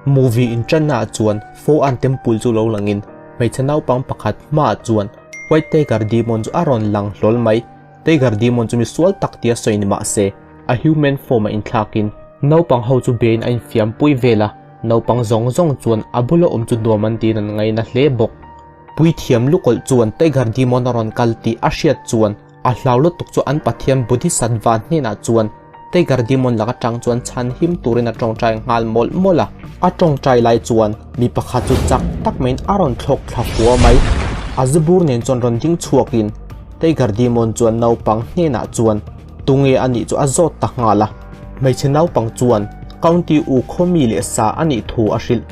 Movie inṭannaah chuan Fo-a'n temple chu lo langin hmeichhe naupang pakhat hmaah chuan White Tiger Demon chu a rawn lang hlawl mai. Tiger Demon chu misual tak tia sawi ni mah se, a human form a inthlakin naupang ho chu bein a infiampui vel a, naupang zawng zawng chuan a bula awm chu nuam an tiin an ngaina hle bawk. Puithiam lukawlh chuan Tiger Demon a rawn kal tih a hriat chuan A hlau lutuk chu an Pathian Bodhisattva hnenah chuan Tiger Demon lak atang chuan chhan him turin a tawngtai nghal mawlh mawlh a. A tawngtai lai chuan mi pakhat chu chak tak maiin a rawn thlawk thla fua mai. A zubur nen chuan rawn ding chhuakin Tiger Demon chuan naupang hnenah chuan tunge a nih chu a zawt ta nghal a. Hmeichhe naupang chuan County U khaw mi leh sa a nih thu a hrilh.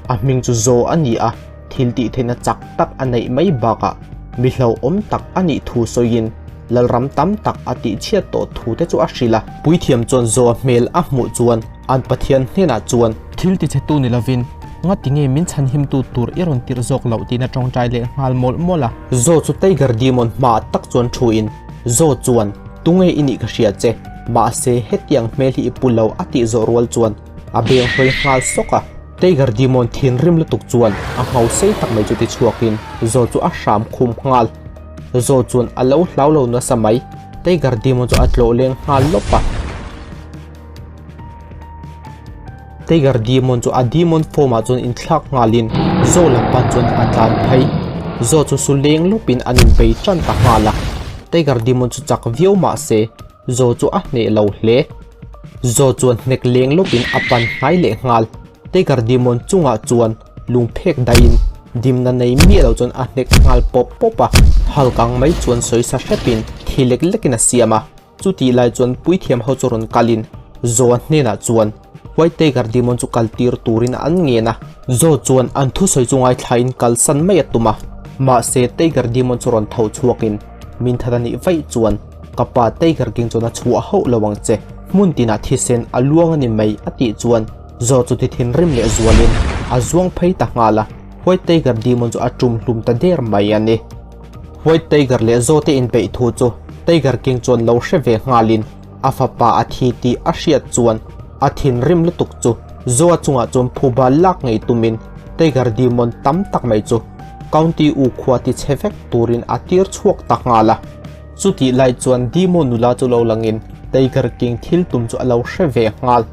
A hming chu Zo a ni a. Thil tih theihna chak tak a neih mai bakah mi hlauhawm tak a nih thu sawiin Lalram tam tak a tih chhiat tawh thu te chu a hrilh a. Puithiam chuan Zoa hmel a hmuh chuan an Pathian hnenah chuan, Thil ti chhetu ni lovin ngati nge min chhanhimtu tur i rawn tirh zawk loh tiin a tawngtai leh nghal mawlh mawlh a. Zo chu Tiger Demon hmaah tak chuan thuin Zo chuan, Tunge i nih ka hria che, mahse hetiang hmel hi i pu lo a tih zawh rual chuan a beng hawi nghal sawk a. Tiger Demon thinrim lutuk chuan a ngho sei tak mai chu ti chhuakin Zo chu a hram khum nghal. Zo chuan a lo hlau lo nasa mai. Tiger Demon chu a tlawh leng nghal lawp a. Tiger Demon chu a demon form ah chuan inthlak nghalin Zo lam pan chuan a tlan phei. Zo chu su leng lawpin an inbei tan ta nghal a. Tiger Demon chu chak viau mahse Zo chu a hneh lo hle. Zo chuan hnek leng lawkin a pan hnai leh nghal. Tiger Demon chungah chuan lungphek daihin dimna nei miah lo chuan a hnek nghal pawp pawp a. Halkang mai chuan sawisa hrepin thi lek lekin a siam a. Chutih lai chuan puithiam ho chu rawn kalin Zoa hnenah chuan White Tiger Demon chu kal tir turin an ngen a. Zo chuan an thusawi chu ngaithlain kalsan mai a tum a. Mahse Tiger Demon chu rawn tho chhuakin min that a nih vaih chuan Ka pa Tiger King chuan a chhuah hauh lo ang che, hmun tinah thisen a luang a ni mai a tih chuan Zo chu ti thinrim leh zualin a zuang phei ta nghal a, White Tiger Demon chu a tum hlum ta der mai a ni. White Tiger leh Zo te inbeih thu chu Tiger King chuan lo hre ve nghalin a fapa a thi tih a hriat chuan a thinrim lutuk chu Zo-a chungah chuan phuba lak ngei tumin Tiger Demon tam tak mai chu County U khua ti chhe vek turin a tir chhuak ta nghal a. Chutih lai chuan Dimo nula chu lo langin Tiger King thil tum chu a lo hre ve nghal.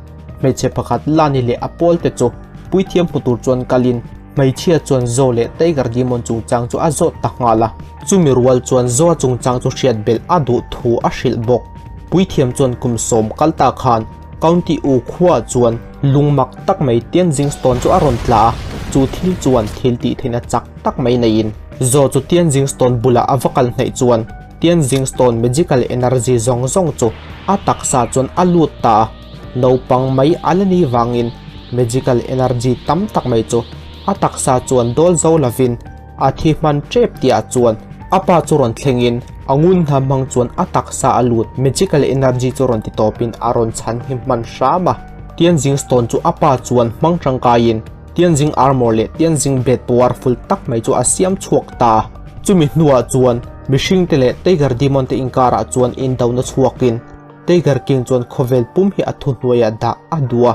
Hmeichhe pakhat Lani leh a pawl te chu puithiam hmu tur chuan kalin hmeichhia chuan Zo leh Tiger Demon chungchang chu a zawt ta nghal a. Chumi rual chuan Zoa chungchang chu hriat belh a duh thu a hrilh bawk. Puithiam chuan kum sawm kal ta khan County U khuaah chuan lung mak tak mai Tianjing Stone chu a rawn tla a, chu thil chuan thil tih theihna chak tak mai neiin Zo chu Tianjing Stone bulah a va kal hnaih chuan Tianjing Stone magical energy zawng zawng chu a taksa chuan a lut ta a, naupang mai a la ni vangin magical energy tam tak mai chu a taksa chuan dawl zo lovin a thi hman tep tihah chuan a pa chu rawn thlengin a ngun hna hmang chuan a taksa a lut magical energy chu rawn ti tawpin a rawn chhan hi hman hram a. Tianjing Stone chu a pa chuan hmang tangkaiin Tianjing Armor leh Tianjing Blade powerful tak mai chu a siam chhuak ta. Chumi hnuah chuan mihringte leh Tiger Demon te inkarah chuan indona chhuakin Tiger King chuan khawvel pum hi a thuhnuaiah dah a duh a,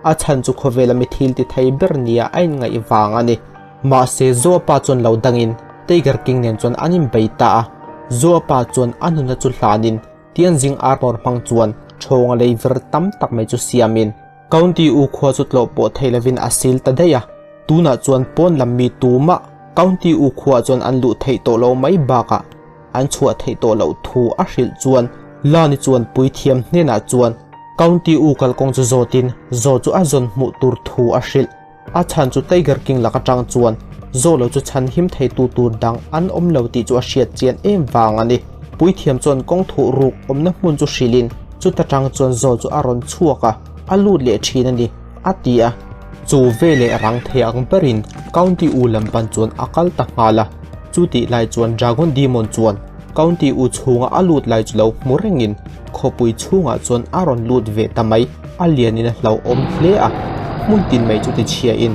a chhan chu khawvela mi thil ti thei ber nia a inngaih vang a ni. Mahse Zoapa chuan lo dangin Tiger King nen chuan an inbei ta a, Zoapa chuan a nuna chu hlanin Tianjing Armor hmang chuan ṭhawnga lei vir tam tak mai chu siamin County U khua chu tlawh pawh thei lovin a sil ta daih a, tunah chuan pawn lam mi tumah County U khuaah chuan an luh theih tawh lo mai bakah an chhuah theih tawh loh thu a hrilh chuan Lani chuan puithiam hnenah chuan County U kalkawng chu zawtin Zo chu a zawn hmuh tur thu a hrilh. A chhan chu Tiger King lak atang chuan Zo lo chu chhan him theitu tur dang an awm lo tih chu a hriat chian em vang a ni. Puithiam chuan kawng thuh ruk awmna hmun chu hrilhin chuta tang chuan Zo chu a rawn chhuak a, a lut leh thin a ni, a ti a. Chu veleh rang thei ang berin County U lam pan chuan a kal ta nghal a. Chutih lai chuan Dragon Demon chuan County U chhunga a lut lai chu lo hmu rengin khawpui chhungah chuan a rawn lut ve ta mai. A lianin a hlauhawm hle a, hmun tin mai chu ti chhiain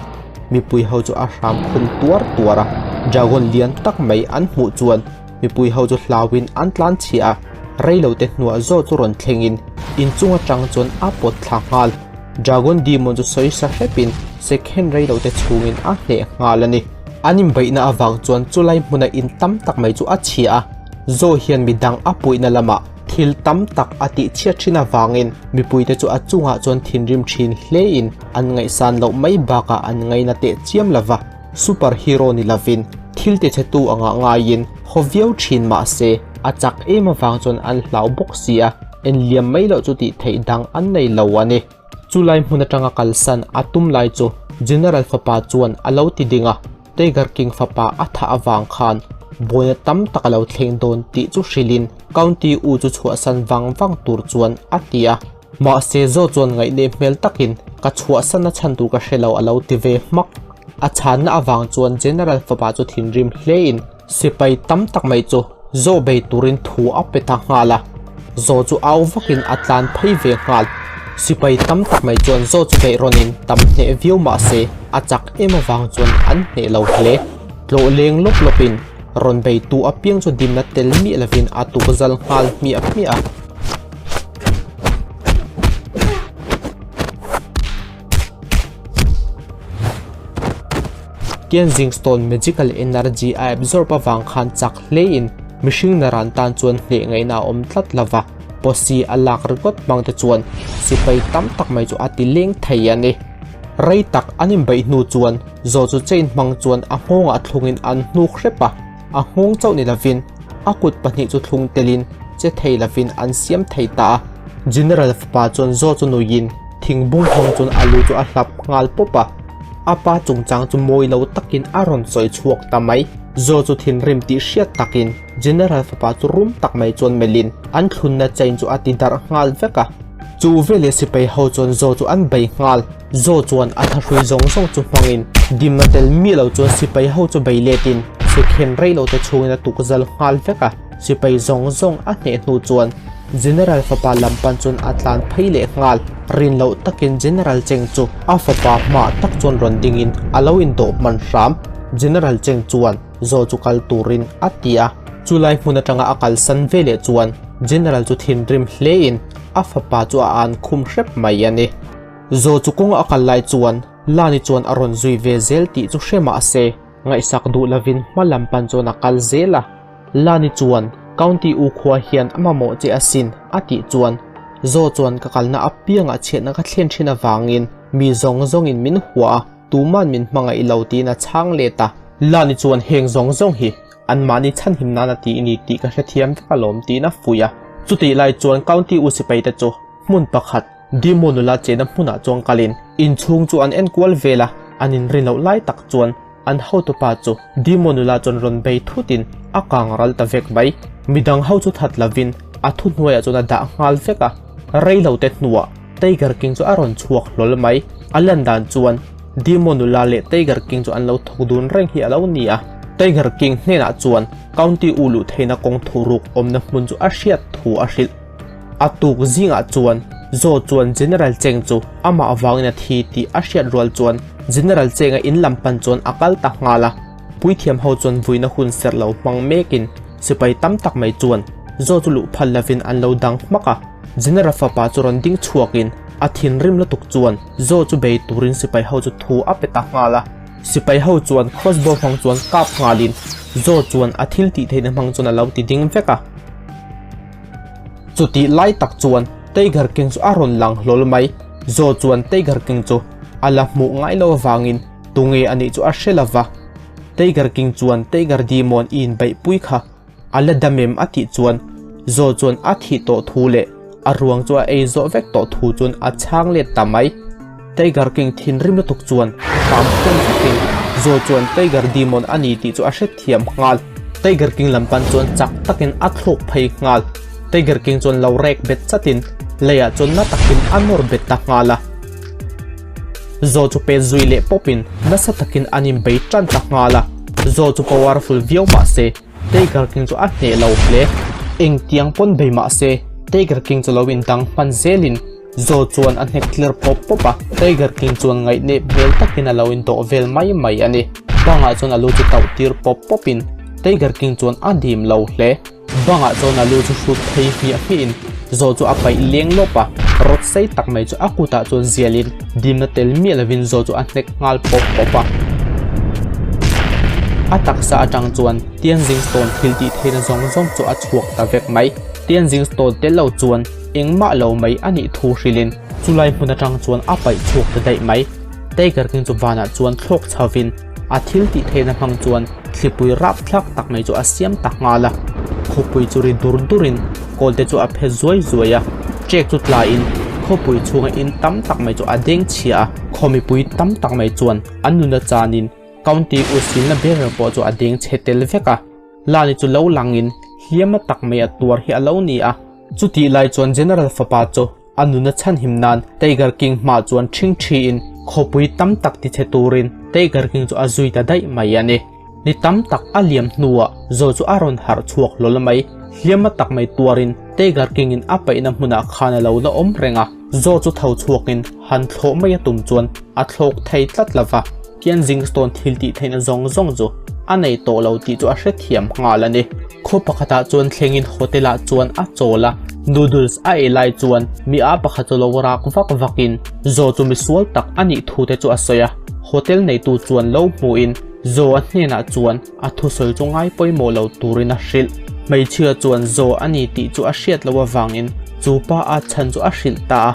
mipui ho chu a hram khum tuar tuar a. Dragon lian tak mai an hmuh chuan mipui ho chu hlauin an tlan chhiah a, reilote hnuah zawh chu rawn thlengin inchung atang chuan a pawt thla nghal. Dragon Demon chu sawi sa hrepin Second rei lote chhungin a hneh nghal a ni. An inbeihna avang chuan chulai hmuna in tam tak mai chu a chhia a, Zo hian midang a puihna lamah thil tam tak a tih chhiat thin avangin mipuite chu a chungah chuan thinrim thin hlein an ngaihsan loh mai bakah an ngaina teh chiam lova, super hero ni lovin thil tichhetu angah ngaiin haw viau thin mahse a chak em avang chuan an hlau bawk si a, enliam mai loh chu tih theih dang an nei lo a ni. Chulai hmun atanga kalsan a tum lai chu General fapa chuan a lo ti ding a, Tiger King fapa a thah avang khan buaina tam tak a lo thleng dawn tih chu hrilhin County U chu chhuahsan vang vang tur chuan a ti a. Mahse Zo chuan ngaihneh hmel takin ka chhuahsan a chhan tur ka hre lo a lo ti ve hmak. A chhanna avang chuan General fapa chu thinrim hlein Sipai tam tak mai chu Zo bei turin thu a pe ta nghal a, Zo chu au vakin a tlan phei ve nghal. Sipai tam tak mai chuan Zo chu beih rawnin tam hneh viau mah se a chak em avang chuan an hneh lo hle. Tlawh leng lawp lawpin rawn beitu apiang chu dimna tel miah lovin a tukzal nghal hmiah hmiah a. Kensington Magical Energy a absorb avang khan chak hlein mihring naran tan chuan hneh ngaihna a awm tlat lova, posi a lak ringawt hmang te chuan sipai tam tak mai chu a ti leng thei a ni. Rei tak an inbeih hnu chuan Zo chu chain hmang chuan a nghawngah thlungin an hnuk hrep a, a nghawng chauh ni lovin a kut pahnih chu thlung telin che thei lovin an siam thei ta a. General fapa chuan Zo chu nuiin thingbung hmang chuan a lu chu a hlap nghal pawp a. A pa chungchang chu mawi lo takin a rawn sawi chhuak ta mai. Zo chu thinrim tih hriat takin General fapa chu rum tak mai chuan melhin an thlunna chain chu a ti darh nghal vek a. Chu veleh sipai ho chuan Zo chu an bei nghal. Zo chuan a thahrui zawng zawng chu hmangin dimna tel miah lo chuan sipai ho chu bei letin sikhen rei lo te chhungin a tukzal nghal vek a. Sipai zawng zawng a hneh hnu chuan General fapa lam pan chuan a tlan phei leh nghal. Rin loh takin General Cheng chu a fapa hmaah tak chuan rawn dingin a lo indawh hman hram. General Cheng chuan Zo chu kal turin a ti a. Chulai hmun atanga a kalsan veleh chuan General chu thinrim hlein a fapa chu a an khum hrep mai a ni. Zo chu kawng a kal lai chuan Lani chuan a rawn zui ve zel tih chu hre mah se ngaihsak duh lovin hma lam pan chuan a kal zel a. Lani chuan, County U khua hian a mamawh che asin, a tih chuan, Zo chuan ka kalna apiangah chhiatna ka thlen thin avangin mi zawng zawngin min hua a, tuman min hmangaih lo tiin a chhang let a. Lani chuan heng zawng zawng hi anmahni chhanhim nan a ti i ni tih ka hrethiam vek alawm tiin a fuih a. Chutih lai chuan County U sipaite chu hmun pakhat, Dimo nula chenna hmunah chuan kalin inchhung chu an enkual vel a, an inrin loh lai tak chuan An hotupa chu Dimo nula chuan rawn bei thutin a kang ral ta vek mai. Midang ho chu that lovin a thuhnuaiah chuan a dah nghal vek a. Rei lo te hnuah Tiger King chu a rawn chhuak hlawl mai. A lan dan chuan Dimo nula leh Tiger King chu an lo thawk dun reng hi a lo ni a. Tiger King hnenah chuan County u luh theihna kawng thuruk awmna hmun chu a hriat thu a hrilh. A tuk zingah chuan Zo chuan General Cheng chu amah avangin a thi tih a hriat rual chuan General Cheng-a in lam pan chuan a kal ta nghal a. Puithiam ho chuan vuina hun serh lo hmang mekin sipai tam tak mai chuan Zo chu luh phal lovin an lo dang hmak a. General fapa chu rawn ding chhuakin a thinrim lutuk chuan Zo chu bei turin sipai ho chu thu a pe ta nghal a. Sipai ho chuan crossbow hmang chuan kap nghalin Zo chuan a thil tih theihna hmang chuan a lo ti ding vek a. Chutih lai tak chuan Tiger King chu a rawn lang hlawl mai. Zo chuan Tiger King chu a la hmuh ngai lo avangin tunge a nih chu a hre lova. Tiger King chuan Tiger Demon i inbeihpui kha a la dam em a tih chuan Zo chuan a thih tawh thu leh a ruang chu a ei zawh vek tawh thu chuan a chhang let ta mai. Tiger King thinrim lutuk chuan hram khum vakin Zo chuan Tiger Demon a ni tih chu a hrethiam nghal. Tiger King lam pan chuan chak takin a thlawk phei nghal. Tiger King chuan lo rek bet chatin leiah chuan na takin a nawr bet ta nghal a. Zo chu pet zui leh pawpin nasa takin an inbei tan ta nghal a. Zo chu powerful viau mah se Tiger King chu a hneh lo hle. Engtiang pawn bei mah se Tiger King chu lo indang hman zelin Zo chuan a hnek tlir pawp pawp a, Tiger King chuan ngaihnep hmel takin a lo indawh vel mai mai a ni. Bangah chuan a lu chu tauh tir pawp pawpin Tiger King chuan a dim lo hle. Bangah chuan a lu chu hrut phei hmiah hmiahin Zo chu a paih leng lawp a. Rod sei tak mai chu a kutah chuan zialin dimna tel miah lovin Zo chu a hnek nghal pawp pawp a. A taksa atang chuan Tianjing Stone thil tih theihna zawng zawng chu a chhuak ta vek mai. Tianjing Stone tel lo chuan engmah lo mai a nih thu hrilhin chulai hmun atang chuan a paih chhuak ta daih mai. Tiger King chu vanah chuan thlawk chhovin a thil tih theihna hmang chuan thlipui rapthlak tak mai chu a siam ta nghal a. Khawpui chu ri dur durin kawl te chu a phe zuai zuai a, ṭek chu tlaiin khawpui chhunga in tam tak mai chu a deng chhia a. Khaw mipui tam tak mai chuan an nuna chanin county usilna bearer pawh chu a deng chhe tel vek a. Lani chu lo langin hliamna tak mai a tuar hi a lo ni a. Chutih lai chuan General fapa chu a nuna chhanhim nan Tiger King hmah chuan ṭhing ṭhiin khawpui tam tak tichhe turin Tiger King chu a zui ta daih mai a ni. Ni tam tak a liam hnuah Zo chu a rawn harh chhuak hlawl mai. Hliamna tak mai tuarin Tiger King in a paihna hmunah khan a lo la awm reng a. Zo chu tho chhuakin han thlawh mai a tum chuan a thlawk thei tlat lova. Kensington thil tih theihna zawng zawng chu a nei tawh lo tih chu a hrethiam nghal a ni. Khaw pakhatah chuan thlengin hotel ah chuan a chawl a, noodles a ei lai chuan mi a pakhat chu lo rak vak vakin Zo chu misual tak a nih thu te chu a sawi a. Hotel neitu chuan lo hmuhin Zo a hnenah chuan a thusawi chu ngai pawimawh lo turin a hrilh. Hmeichhia chuan Zo a ni tih chu a hriat loh avangin chu pa a chhan chu a hrilh ta a.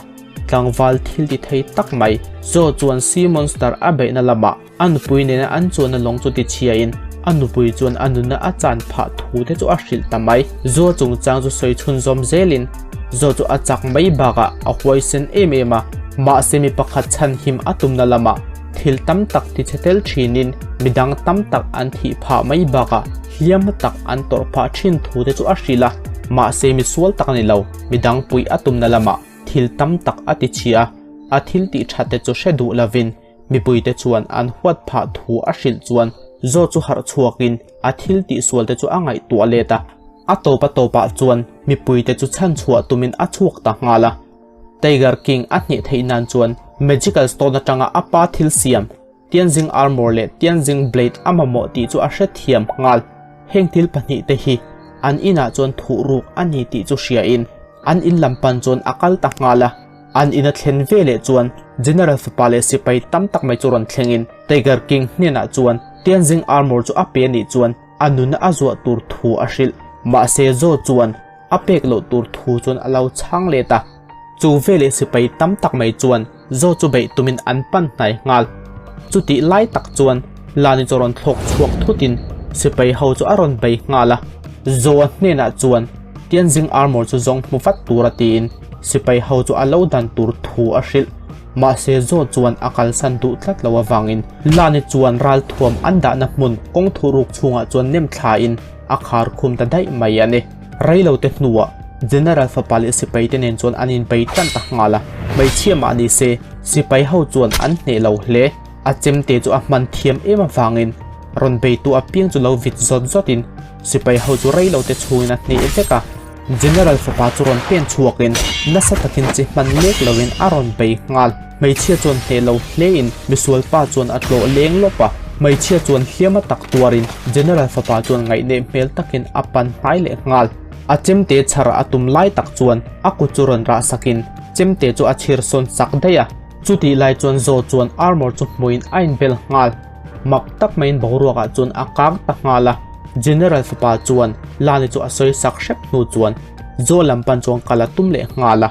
Tlangval thil ti thei tak mai. Zo chuan Sea Monster a beihna lamah a nupui nena an chuanna lawng chu tichhiain a nupui chuan a nunna a chan phah thu te chu a hrilh ta mai. Zo chungchang chu sawi chhunzawm zelin Zo chu a chak mai bakah a huaisen em em a, mahse mi pakhat chhanhim a tumna lamah thil tam tak tichhe tel thinin midang tam tak an thih phah mai bakah hliamna tak an tawrh phah thin thu te chu a hrilh a, mahse misual tak a ni lo, midang puih a tumna lamah. Thil tam tak a ti chhia a, a thil tih that te chu hre duh lovin mipuite chuan an huat phah thu a hrilh chuan Zo chu harh chhuakin a thil tih sual te chu a ngaihtuah let a. A tawp a tawpah chuan mipuite chu chhan chhuah tumin a chhuak ta nghal a. Tiger King a hneh theih nan chuan Magical Stone atanga a pa thil siam Tianjing Armor leh Tianjing Blade a mamawh tih chu a hrethiam nghal. Heng thil pahnihte hi an inah chuan thuh ruk a ni tih chu hriain an in lam pan chuan a kal ta nghal a. An ina thlen ve leh chuan General fapa leh sipai tam tak mai chu rawn thlengin Tiger King hnenah chuan Tianjing Armor chu a pe a nih chuan a nuna a zuah tur thu a hrilh. Mahse Zo chuan a pek loh tur thu chuan a lo chhang let a. Chu veleh sipai tam tak mai chuan Zo chu beih tumin an pan hnai nghal. Chutih lai tak chuan Lani chu rawn thlawk chhuak thutin sipai ho chu a rawn bei nghal a. Zoa hnenah chuan Tianjing Armor chu zawng hmu vat tura tiin sipai ho chu a lo dan tur thu a hrilh. Mahse Zo chuan a kalsan duh tlat lo avangin Lani chuan ralthuam an dahna hmun kawng thuruk chhungah chuan nem thlain a khar khum ta daih mai a ni. Reilote hnuah General fapa leh sipaite nen chuan an inbei tan ta nghal a, hmeichhia mah ni se sipai ho chuan an hneh lo hle. A chemte chu a hman thiam em avangin rawn beitu apiang chu lo vit zawt zawtin sipai ho chu reilote chhungin a hneh vek a. General fapa chu rawn pen chhuakin nasa takin chi hman lek loin a rawn bei nghal. Hmeichhia chuan hneh lo hlein misual pa chuan a tlawh leng lawp a. Hmeichhia chuan hliam a tak tuarin General fapa chuan ngaihneh hmel takin a pan hnai leh nghal. A chemte chhar a tum lai tak chuan a kut chu rawn rah sakin chemte chu a chhir sawn sak daih a. Chutih lai chuan Zo chuan armor chu hmuin a inbel nghal. Mak tak maiin boruakah chuan a kang ta nghal a. General fapa chuan Lani chu a sawi sak hrep hnu chuan Zo lam pan chuan kal a tum leh nghal a.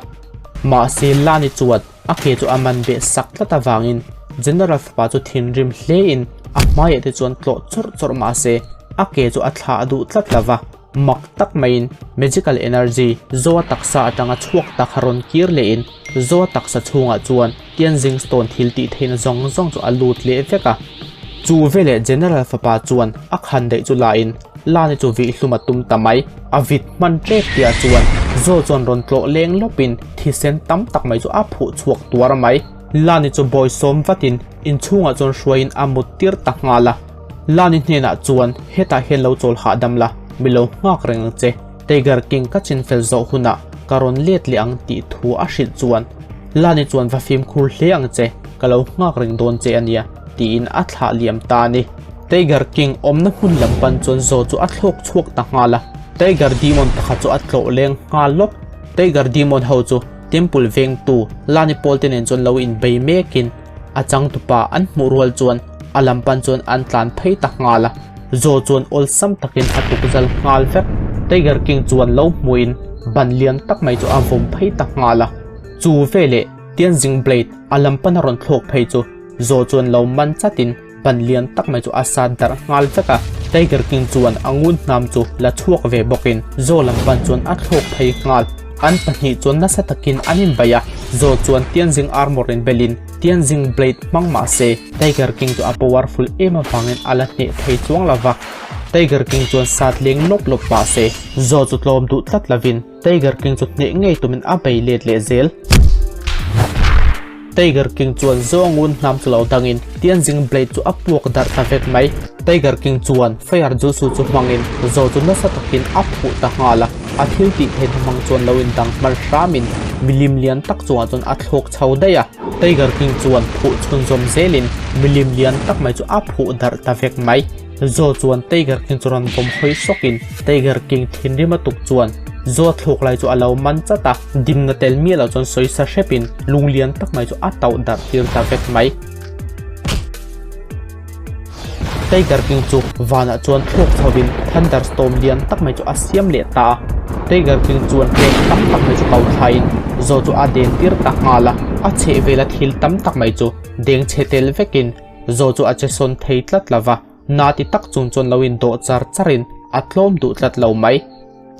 Mahse Lani chuan a ke chu a man beh sak tlat avangin General fapa chu thinrim hlein a hmaiah te chuan tlawh chawrh chawrh mahse a ke chu a thlah duh tlat lova. Mak tak maiin magical energy Zoa taksa atanga chhuak tak a rawn kir lehin Zoa taksa chhungah chuan Tianjing Stone thil tih theihna zawng zawng chu a lut leh vek a. Chu veleh General fapa chuan a khan daih chu lain Lani chu vih hlum a tum ta mai. A vit hman ṭep tihah chuan Zo chuan rawn tlawh leng lawpin thisen tam tak mai chu a phuh chhuak tuar mai. Lani chu bawi sawm vatin inchhungah chuan hruaiin a mut tir ta nghal a. Lani hnenah chuan hetah hian lo chawl hahdam la, mi lo nghak reng ang che. Tiger King ka chinfel zawh hunah ka rawn let leh ang tih thu a hrilh chuan Lani chuan va fimkhur hle ang che, ka lo nghak reng dawn che a nia tiin a thlah liam ta a ni. Tiger King awmna hmun lam pan chuan Zo chu a thlawk chhuak ta nghal a, Tiger Demon pakhat chu a tlawh leng nghal lawk. Tiger Demon ho chu. Temple vengtu Lani pawl te nen chuan lo inbei mekin a changtupa an hmuh rual chuan a lam pan chuan an tlan phei ta nghal a. Zo chuan awlsam takin a tukzal nghal vek. Tiger King chuan lo hmuhin ban lian tak mai chu a vawm phei ta nghal a. Chu veleh Tianjing Blade a lam pan a rawn thlawk phei chu Zo chuan lo man chatin ban lian tak mai chu a sat darh nghal vek a. Tiger King chuan a ngun hnam chu la chhuak ve bawkin Zo lam pan chuan a thlawk phei nghal. An pahnih chuan nasa takin an inbaih a, Zo chuan Tianjing Armor inbelin Tianjing Blade hmang mah se Tiger King chu a powerful em avangin a la hneh thei chuang lo va. Tiger King chuan sat leng lawp lawp mah se Zo chu tlawm duh tlat lovin Tiger King chu hneh ngei tumin a bei let leh zel. Tiger King chuan Zo ngun hnam chu lo dangin Tianjing Blade chu a puak darh ta vek mai. Tiger King chuan Fire Jutsu chu hmangin Zo chu nasa takin a phuh ta nghal a, a thil tih theihna hmang chuan lo indang hman hramin milim lian tak chungah chuan a thlawk chho daih a. Tiger King chuan phuh chhunzawm zelin milim lian tak mai chu a phuh darh ta vek mai. Zo chuan Tiger King chu rawn vawm hawi sawkin Tiger King thinrim a tuk chuan Zo thluk lai chu a lo man chat a, dimna tel miah lo chuan sawi sa hrepin lung lian tak mai chu a tauh darh tir ta vek mai. Tiger King chu vanah chuan thluk chhovin thunderstorm lian tak mai chu a siam leh ta a. Tiger King chuan hrek tam tak mai chu ko thlaiin Zo chu a den tir ta nghal a, a chhehvela thil tam tak mai chu deng chhe tel vekin Zo chu a che sawn thei tlat lo va, na ti tak chung chuan lo indawh char charin a tlawm duh tlat lo mai.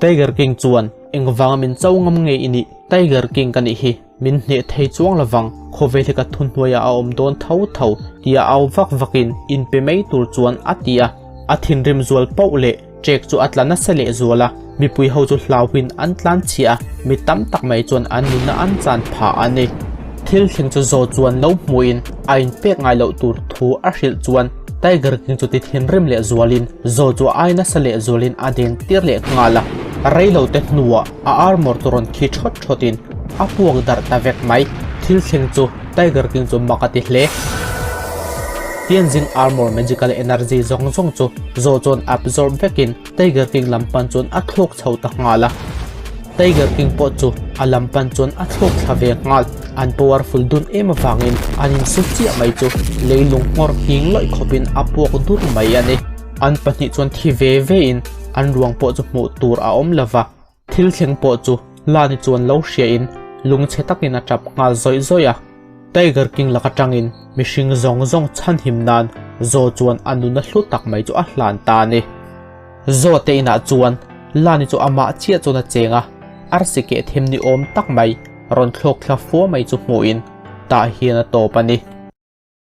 Tiger King chuan, Engvanga min cho ngam nge i nih? Tiger King ka nih hi, min hneh thei chuang lo vang, khawvel hi ka thuhnuaiah a awm dawn tho tho, tia au vak vakin inpe mai tur chuan a ti a. A thinrim zual pauh leh Ṭek chu a tla nasa leh zual a, mipui ho chu hlauhin an tlan chhiah a, mi tam tak mai chuan an nunna an chan phah a ni. Thil thleng chu Zo chuan lo hmuhin a inpek ngai loh tur thu a hrilh chuan Tiger King chu ti thinrim leh zualin Zo chu a ai nasa leh zualin a den tir leh nghal a, reilo te hnuah a armor chu rawn khi thawt thawtin a puak darh ta vek mai. Thil thleng chu Tiger King chu mak a ti hle. Tianjin Armor Magical Energy zawng zawng chu Zo chuan absorb vekin Tiger King lam pan chuan a thlawk chho ta nghal a. Tiger King pawh chu a lam pan chuan a thlawk thla ve nghal. An powerful dun em avangin an insu chiah mai chu leilung nghawr nghing lawih khawpin a puak dur mai a ni. An pahnih chuan thi ve vein an ruang pawh chu hmuh tur a awm lova. Thil thleng pawh chu Lani chuan lo hriain lungchhe takin a tap nghal zawih zawih a. Tiger King lak atangin mihring zawng zawng chhanhim nan Zo chuan a nuna hlu tak mai chu a hlan ta a ni. Zo te inah chuan Lani chu amah chiah chuan a cheng a, arsi keh them ni awm tak mai rawn thlawk thla fua mai chu hmuhin tah hian a tawp a ni.